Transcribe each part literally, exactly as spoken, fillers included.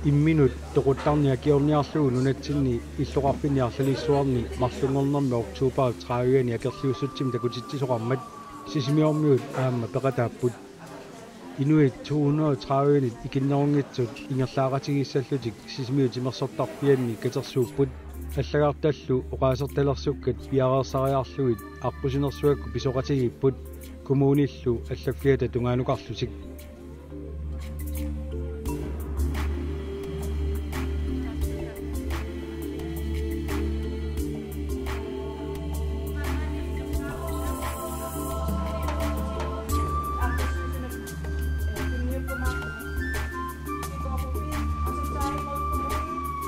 Imminut toquttarneq akiorniarlugu nunatsinni illoqarfinni arlalissuarni marlunngornermi oktober tredive-ani akerliussutsimik takutitsisoqarmat Sisimiormiut aamma peqataapput. Inuit to hundrede og tredive-nit ikinnerunngitsut ingerlaaqatigiissallutik Sisimiut timersortarfianni katersuupput. Allagartallu oqaasertalersukkat piareersariarlugit aqqusinersuakkut pisoqatigiipput, kommunillu allaffiata tungaanukarlutik.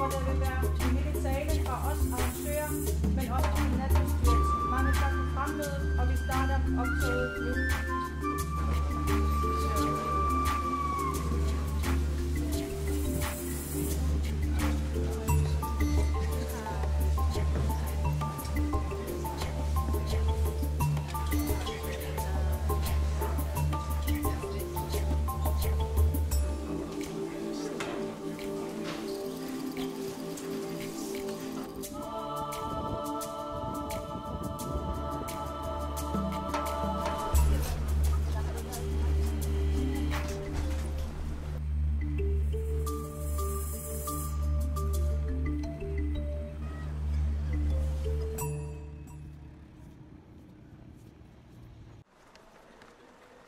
Hvor der vil være en lille tale fra os arrangører, men også fra kommunalbestyrelsen. Mange tak for fremmødet, og vi starter optoget nu.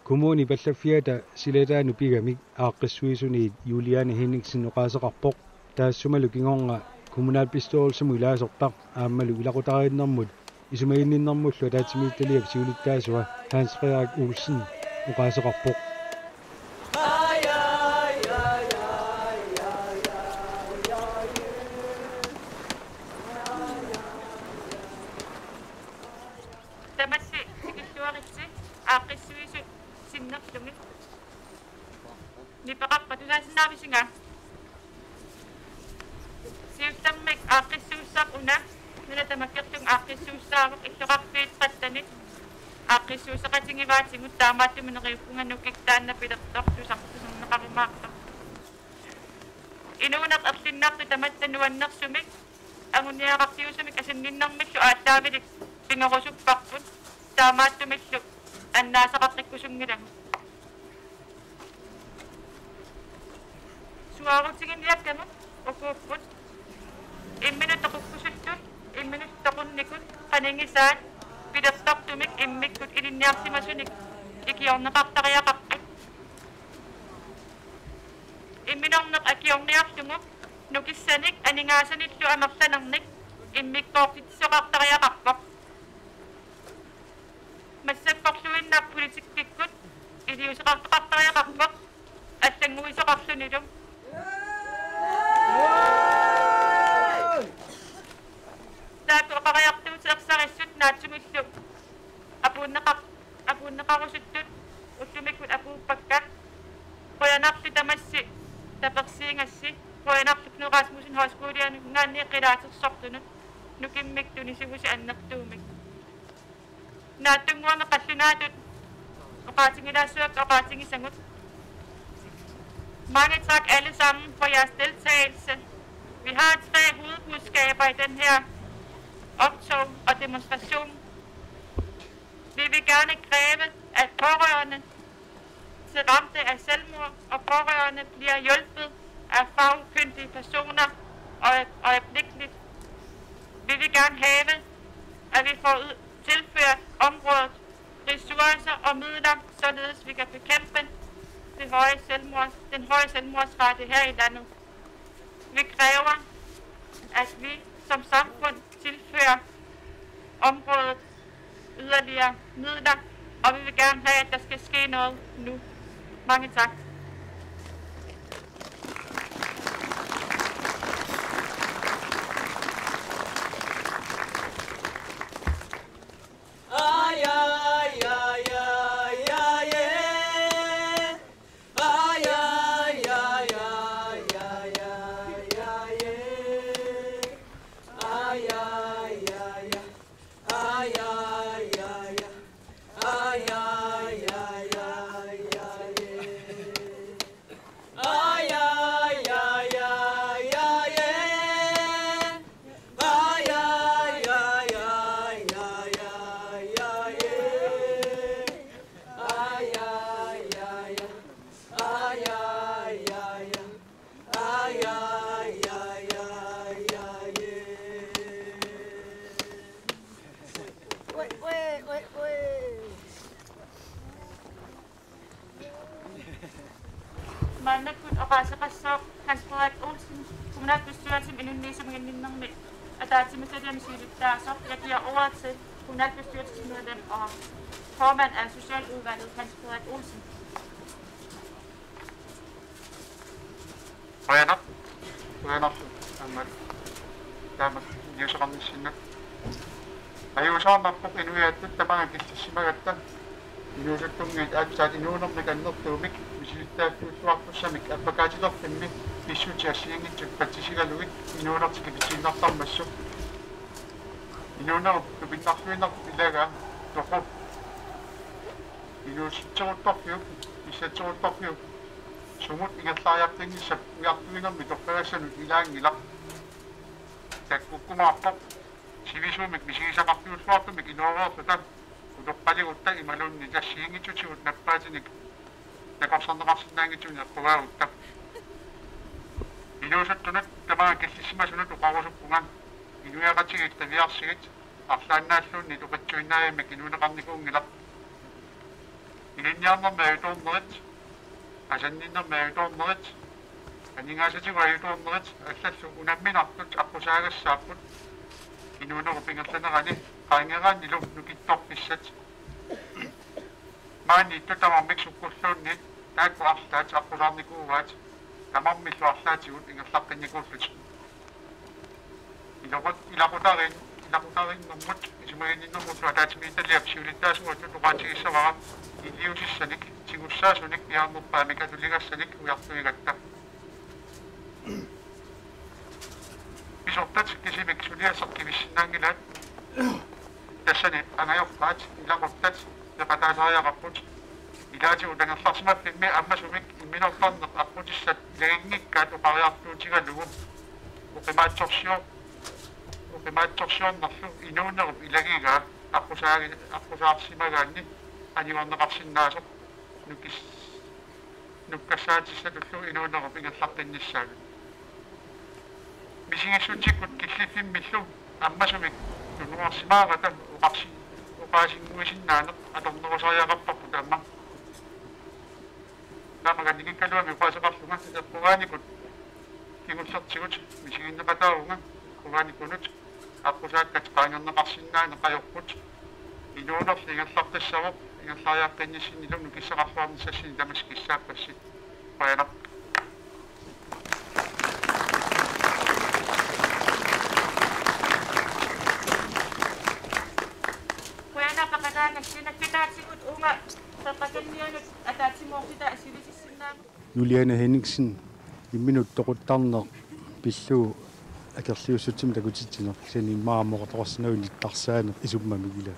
Kommunip allaffiata silataanut pigamik aaqqissuisuniit Juliane Henningsen oqaaseqarpoq. Taassumalu kingorna kommunalbestyrelsimut ilaasortaq aammalu ilaqutariinnermut isumaginninnermullu ataatsimiititaliap siulittaasua Hans Frederik Olsen oqaaseqarpoq. Tamassi tikilluaritsi aaqqissuisut sinnerlugit. Nipeqarpa tusaasinnaavisinnga? Siullermik aaqqissuussaq una, nuna tamakkerlugu aaqqissuussaavoq illoqarfiit tretten-it. Aaqqissuusseqatigivaatigut taamaattumik neriuppunga nukik taanna pilertoq tusartuserneqarumaartoq. Inuuneq erlinnartoq tamatta nuannersumik anguniagaqartiusumik asanninnermillu aallaavilik pingorusupparput, taamaattumillu annaasaqaqqikkusunngilagut. Suaarutiginiakkagut ukuupput: imminut toqukkusuttut, imminut toqunnikut qanigisaat pilertortumik immikkut ilinniarsimasunik ikiorneqartariaqarput. Imminorneq akiorniarlugu nukissanik aningaasanillu amerlanernik immikkoortitsisoqartariaqarpoq. Massakkorluinnaq politikkikkut iliuuseqartoqartariaqarpoq allannguisoqarlunilu. Taakku oqariartuutit ersarissut naatsumillu apuunneqar-, apuunneqarusuttut ullumikkut apuuppakka. Qujanarlu tamassi tapersiigassi, qujanarlu Knud Rasmussen Højskolianut, nungaanniit qilaatersortunut, nukimmik tunisivusi annertuumik. Naatsunnguamik qallunaatut oqaatigilaassuakka oqaatigisagut. Mange tak alle sammen for jeres deltagelse. Vi har tre hovedbudskaber i den her optog og demonstration. Vi vil gerne kræve, at pårørende til ramte af selvmord og pårørende bliver hjulpet af fagkyndige personer øje-, øjeblikkeligt. Vi vil gerne have, at vi får ud-, tilført området ressourcer og midler, således vi kan bekæmpe det høje selvmords-, den høje selvmordsrate her i landet. Vi kræver, at vi som samfund tilfører området yderligere midler, og vi vil gerne have, at der skal ske noget nu. Mange tak. Maannakkut oqaaseqassooq Hans Frederik Olsen, kommunalbestyrelsimi inunnik isumaginninnermi ataatsimiititaliami siulittaasoq, jeg giver ordet til kommunalbestyrelsesmedlem og formand af socialudvalget, Hans Frederik Olsen. Qujanaq. Qujanarlu aamma taamatut iliuuseqarnissinnut. Ajuusaarnarpoq inuiattut tamaanga killissimagatta inuusuttunngit aatsaat inuunermik annertuumik misilittagaqqiuttuartussamik appakaatilerfimmi pissutsit assigiinngitsut patsisigalugit inuunertik kiffitsiinnartarmassuk. Inuunerup tupinnarluinnartup ilagaa toqu inuusutseruttorfiup, pissatseruttorfiup sumut ingerlariaqqinnissap ujartuinermi toqqagassanut ilaanngilaq. Takkukkumaarpoq sivisuumik misigisaqarfiulluartumik inuuereerluta utoqqaligutta imaluunniit assigiinngitsutigut nappaatinik takorloorneqarsinnaanngitsunik eqqugaagutta. Inuusuttunut tamaanga killissimasunut oqarusuppunga: inuiaqatigiit qiviarsigit, arlaannaalluunniit oqitsuinnaavimmi inuuneqarnikuunngilaq. Ilinniarnermi ajutoornerit, asanninnermi ajutoornerit, aningaasatigut ajutoornerit allallu unamminartut aqqusaagassaapput inuunerup ingerlanerani qaangeeraannilu nukittorfissat. Maaniittut tamarmik sukkulluunniit taakku arlaat aqqusaarnikuuaat tamarmillu arlaatigut ingerlaqqinnikuullutik. Ilaqut-, ilaqutariin-, ilaqutariinnermut isumaginninnermullu ataatsimiititaliap siulittaasuatut oqaatigissavara iliuusissanik tigussaasunik piaarnerpaamik atuligassanik ujartuigatta. Pisortat kisimik suliassaq kivissinnaanngilaat. Tassani angajorpaat ilaquttat peqataasariaqarput. Ilaatigut angerlarsimaffimmi ammasumik imminortarneq aqqutissat ilaginngikkaat oqariartuutigalugu oqimaatsorsio-, oqimaatsorsiornerlu inuunerup ilagigaa aqqusaagi-, aqqusaarsimagaanni anigorneqarsinnaasoq nukis-, nukissaatissatullu inuunerup ingerlaqqinnissaanik. Misigissutsikkut killiffimmillu ammasumik tunuarsimaarata oqarsi-, oqaasinnguisinnaaneq atornerusariaqarparput aamma. Taama kannikikkaluami oqaaseqarlunga eqqugaanikut kingullertigut misiginneqataavunga eqqugaanikunut aqqusaakkat qaangerneqarsinnaaneq ajorput. Inuunerlu ingerlaqqissavoq, ingerlariaqqinnissinnilu nukissaqarluarnissassinnut tamassi kissaappassi. Qujanaq. Qujanaq peqataangassi. Naggataatigut uunga Saqqakannianut ataatsimoorluta assigiissinnaammata. Juliane Henningsen, imminut toquttarneq pillugu akerliussutsimik takutitsineq, kisianni immaqa aamma oqartoqarsinnaavoq nittarsaaneq isummamik ila.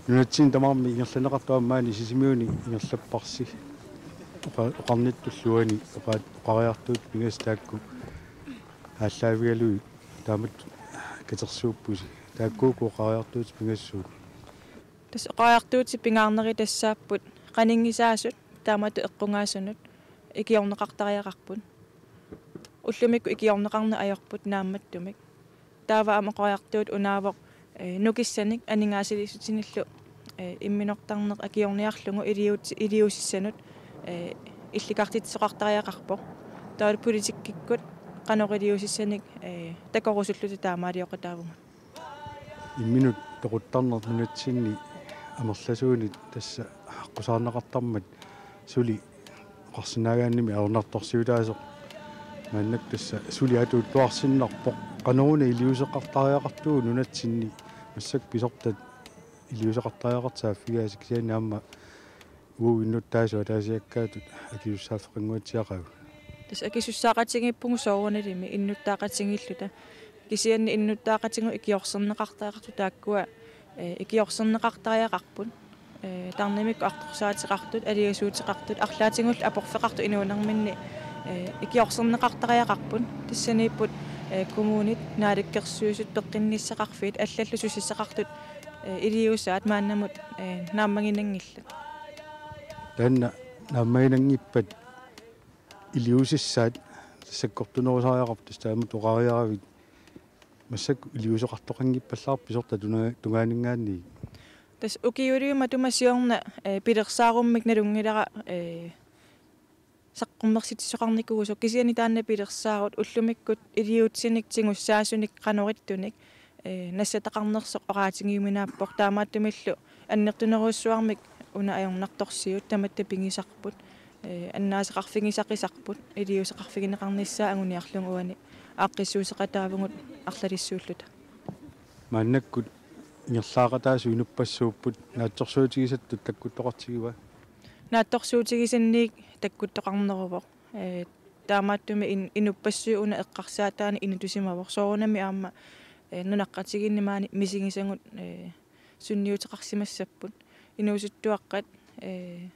Nunatsinni tamarmi ingerlanneqartut aamma maani Sisimiuni ingerlapparsi. Oqa-, oqarnittullu uani oqa-, oqariartuutit pingasut taakku aallaavigalugit taamatut katersuuppusi. Taakku uku oqariartuutit pingasut. Tassa oqariartuutit pingaarneritassaapput qaninngisaasut taamatut eqqugaasunut ikiorneqartariaqarput. Ullumikkut ikiorneqarneq ajorput naammattumik. Taava aamma oqariartuut unaavoq, eh, nukissanik aningaasaliissutsinillu, eh, imminortarneq akiorniarlugu iliuut-, iliuusissanut, eh, illikartitsisoqartariaqarpoq. Taava politikkikkut qanoq iliuusissanik, eh, takorusulluta taamaalioqataavunga. Imminut toquttarneq nunatsinni amerlasuunit tassa aqqusaarneqartarmat suli oqarsinnaagaannimi ajornartorsiutaasoq. Maannakkut tassa suli atuuttuarsinnarpoq. Qanoruna iliuuseqartariaqartugut nunatsinni, massakkut pisortat iliuuseqartariaqartut saaffigaasa, kisianni aamma uagut innuttaasut ataasiakkaatut akisussaaffeqannguatsiaqagut. Tassa akisussaaqatigiippugut soorunalimi innuttaaqatigiilluta. Kisianni innuttaaqatigut ikiorserneqartariaqartut taakkua, eh, ikiorserneqartariaqarput. Eh, tarnimikkut artorsaateqartut, aliasuuteqartut, arlaatigullu aporfeqartut inuunerminni, eh, ikiorserneqartariaqarput. Tassaniipput, eh, kommunit, naalakkersuisut, peqqinnissaqarfiit allallu susassaqartut, eh, iliuusaat maannamut, eh, naammaginanngillat. Taanna naammaginanngippat iliuusissaat sakkortunerusariaqarput, tassa taamatut oqariaravit massakkut iliuuseqartoqanngippallaarpoq pisortat tunga-, tungaanninngaanniit. Tassa ukiuliup matuma siorna, eh, pilersaarummik nalunngilara, eh, saqqummersitsisoqarnikuusoq, kisianni taanna pilersaarut ullumikkut iliuutsinik tigussaasunik qanoq ittunik, ee, nassataqarnersoq oqaatigiuminaappoq, taamaattumillu annertunerujussuarmik una ajornartorsiut tamatta pigisarput, ee, annaasaqarfigisaqisarput, iliuuseqarfigineqarnissaa anguniarlugu uani aaqqissuusseqataavugut arlalissuulluta. Maannakkut ingerlaaqataasut inuppassuupput, naatsorsuutigisattut takkuttoqartigiva? Naatsorsuutigisanniit takkuttoqarneruvoq. Ee, taamaattumik in-, inuppassuit una eqqarsaataanni inutusimavoq. Soorunami aamma, ee, nunaqqatigiinni maani misigisagut, ee, sunniuteqarsimassapput. Inuusuttuaqqat, ee,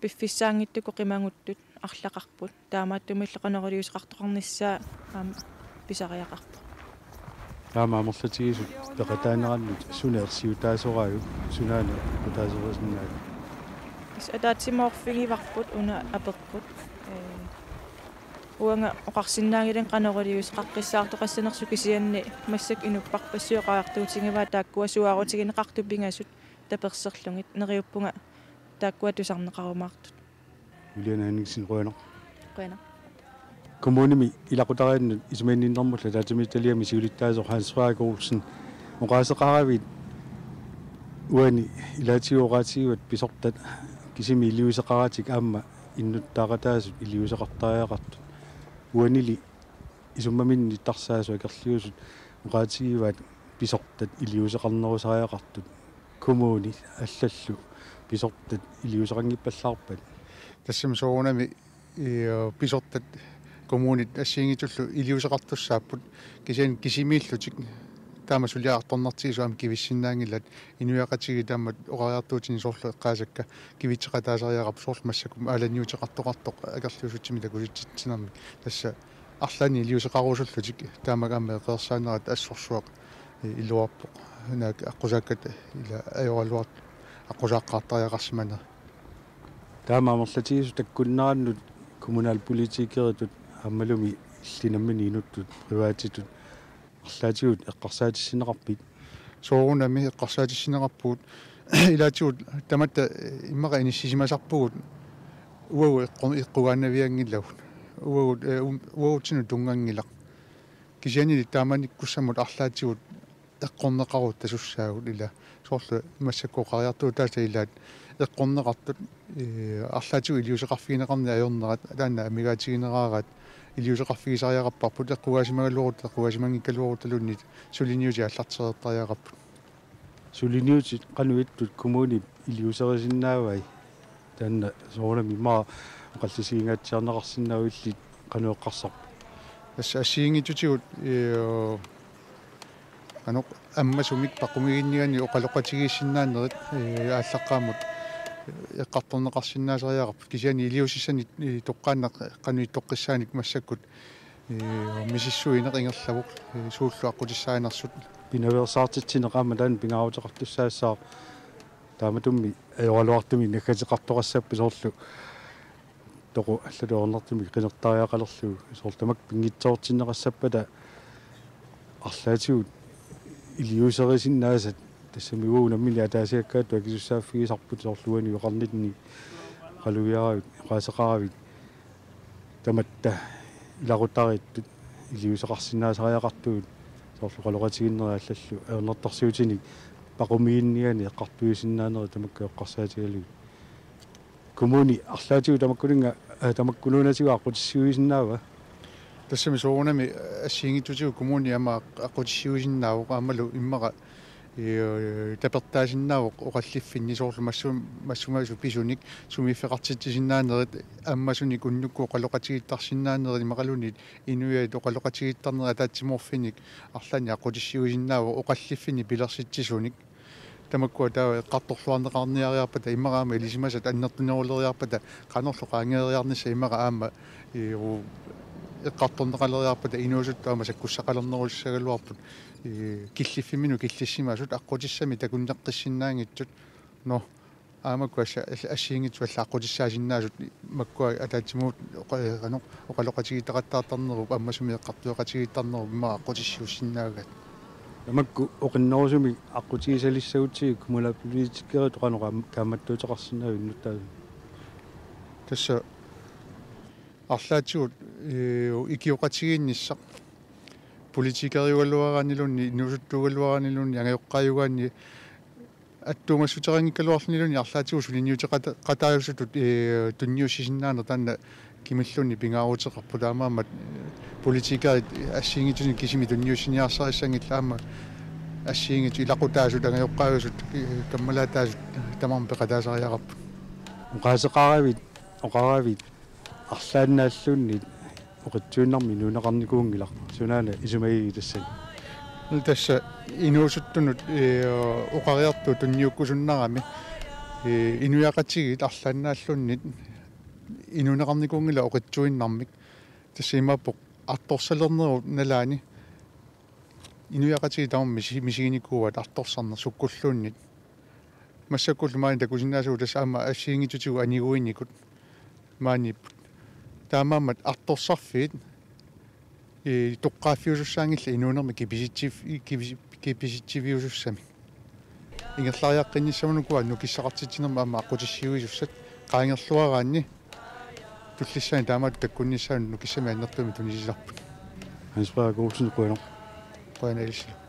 piffissaanngitsukkut qimaguttut arlaqarput. Taamaattumillu qanoq iliuuseqartoqarnissaa aamma pisariaqarpoq. Taama amerlatigisut peqataanerannut suna ersiutaasoraajuk, sunaana peqataaserisinnaavit? Tassa ataatsimoorfigivarput una aperput. Ee, uanga oqarsinnaanngilanga qanoq iliuuseqaqqissaartoqassanersoq, kisianni massakkut inupparpassuit oqariartuutigivaat taakkua suaarutigineqartut pingasut taperserlugit, neriuppunga taakkua tusarneqarumaartut. Juliane Henningsen, qujanaq. Qujanaq. Kommunimi ilaqutariinnut isumaginninnermullu ataatsimiititaliami siulittaasoq Hans Frederik Olsen, oqaaseqaravit uani ilaatigut oqaatigivat pisortat kisimi iliuuseqaratik aamma innuttaaqataasut iliuuseqartariaqartut? Uanili isummaminni nittarsaasut akerliusut oqaatigivaat pisortat iliuuseqarnerusariaqartut. Kommuni allallu pisortat iliuuseqanngippallaarpat? Tassami soorunami, ii, pisortat kommunit assigiinngitsullu iliuuseqartussaapput, kisianni kisimiillutik taama suliartornartigisut aamma kivissinnaanngilaat. Inuiaqatigiit aamma oqariartuutinik soorlu eqqaasakka kivitseqataasariaqarput, soorlu massakkut aalajangiuteqartoqartoq akerliusutsimik takusitsinermik. Tassa arlaannik iliuuseqarusullutik, taamaammat aamma eqeersaanerat assorsuaq iluarpoq. Naak aqqusaakkat ila ajoraluartut aqqusaaqqaartariaqarsimanerat. Taama amerlatigisut takkunnerannut kommunalpolitikeritut aammalumi illit nammineq inuttut privatitut arlaatigut eqqarsaatissinneqarpit? Soorunami eqqarsaatissinneqarpugut. Ilaatigut tamatta immaqa inissisimasarpugut uagut eqqu-, eqqugaannavianngilagut. Uagut, ee, um-, uagutsinnut tunnganngilaq. Kisiannili taamanikkussamut arlaatigut eqqorneqarutta tasussaagut, ila soorlu massakkut oqariartuutaasa ilaat eqqorneqartut, ee, arlaatigut iliuuseqarfigineqarneq ajornerat, taanna amigaatigineraaraat iliuuseqarfigisariaqarparput, eqqugaasimagaluarutta, eqqugaasimanngikkaluaruttaluunniit suliniutit aallartereertariaqarput. Suliniutit qanoq ittut kommunip iliuuserisinnaavai? Taanna soorunami immaqa oqallisiginngitsiarneqarsinnaavoq, illit qanoq eqqarsarpit? Tassa assigiinngitsutigut, ee, qanoq ammasumik paqumiginnigaanni oqaloqatigiissinnaanerit, ee, aallaqqaammut eqqartorneqarsinnaasariaqarput, kisianni iliuusissanik, ee, toqqaannaq qanoq ittoqqissaanik massakkut, ee, misissuineq ingerlavoq, ee, suullu aqqutissaanersut. Pinaveersaartitsineq aamma taanna pingaaruteqartussaassaaq. Taamatummi ajoraluartumik naggateqartoqassappat soorlu toqu allatut ajornartumik qinertariaqalerlugu, soorlu tamakku pinngitsoortinneqassappata arlaatigut iliuuserisinnaasat, tassami uagut nammineq ataasiakkaatut akisussaaffigisarput, soorlu uani oqarnittut oqalugiaravit, oqaaseqaravit tamatta ilaqutariittut iliuuseqarsinnaasariaqartugut, soorlu oqaloqatigiinnerit allallu ajornartorsiutinik paqumiginnigaanni eqqartuisinnaanerit tamakku eqqarsaatigalugit. Kommuni arlaatigut tamakkuninnga, aa, tamakkununnga aqqutissiuisinnaava? Tassami soorunami assigiinngitsutigut kommuni aamma aqqutissiuisinnaavoq, aammalu immaqa, ee, tapertaasinnaavoq oqalliffinni, soorlu massu-, massumaasut pisunik sumiiffeqartitsisinnaanerit, ammasunik unnukkut oqaloqatigiittarsinnaanerit imaluunniit inuiaat oqaloqatigiittarnerit ataatsimoorfinnik arlaannik aqqutissiuisinnaavoq oqalliffinni pilersitsisunik. Tamakkua taava eqqartorluarneqarniariarpata, immaqa aamma ilisimasat annertuneruleriarpata, qanorlu qaangeeriarnissaq immaqa aamma, ee, u-, eqqartorneqaleriarpata, inuusuttut aamma sakkussaqalernerussagaluarput, ee, killiffimminut killissimasut aqqutissamik takunneqqissinnaanngitsut. Nå, aamma makku assa-, ass-, assigiinngitsut allat aqqutissaasinnaasut makkua ataatsimoorluta oqa-, ee, qanoq, oqaloqatigiittaqattaartarnerup, ammasumik eqqartueqatigiittarnerup immaqa aqqutissiuussinnaagaat. Tamakku oqinnerusumik aqqutigisalissagutsigit kommunalpolitikeritut qanoq kaam-, kaammattuuteqarsinnaaviuk innuttaasut? Tassa arlaatigut, ee, ikioqatigiinnissaq politikeriugaluaraanniluunniit, inuusuttuugaluaraanniluunniit, angajoqqaajugaanni attuumassuteqanngikkaluarluniluunniit arlaatigut suliniuteqata-, qataasutut, ee, tunniussisinnaaneq taanna kimilluunniit pingaaruteqarpoq, taamaammat, ee, politikerit assigiinngitsunik kisimik tunniussiniarsarisanngillat aamma assigiinngitsut ilaqutaasut, angajoqqaajusut, ee, kammalaataasut tamarmik peqataasariaqarput. Oqaaseqaravit, oqaravit, arlaannaalluunniit oqitsuinnarmik inuuneqarnikuunngilaq, sunaana isumagigit tassani? Tassa inuusuttunut, ee, oqariartuut tunniukkusunnarami, ee, inuiaqatigiit arlaannaalluunniit inuuneqarnikuunngillat oqitsuinnarmik. Tassa imaappoq artorsalernerup nalaani inuiaqatigiit tamarmik misi-, misiginikuuaat artorsarneq sukkulluunniit. Massakkullu maani takusinnaasagut tassa aamma assigiinngitsutigut aniguinikut maaniipput. Taamaammat artorsarfiit, ee, toqqaaffiusussaanngillat inuunermi kipisitsif-, kipisi-, kipisitsiviusussamik. Ingerlariaqqinnissamut ukua nukissaqartitsinermi aamma aqqutissiuisussat, qaangerluaraanni tullissaani taamaattut takkunnissaannut nukissamik annertuumik tunisisarput. Hans Frederik Olsen, qujanaq. Qujanaq ilissi.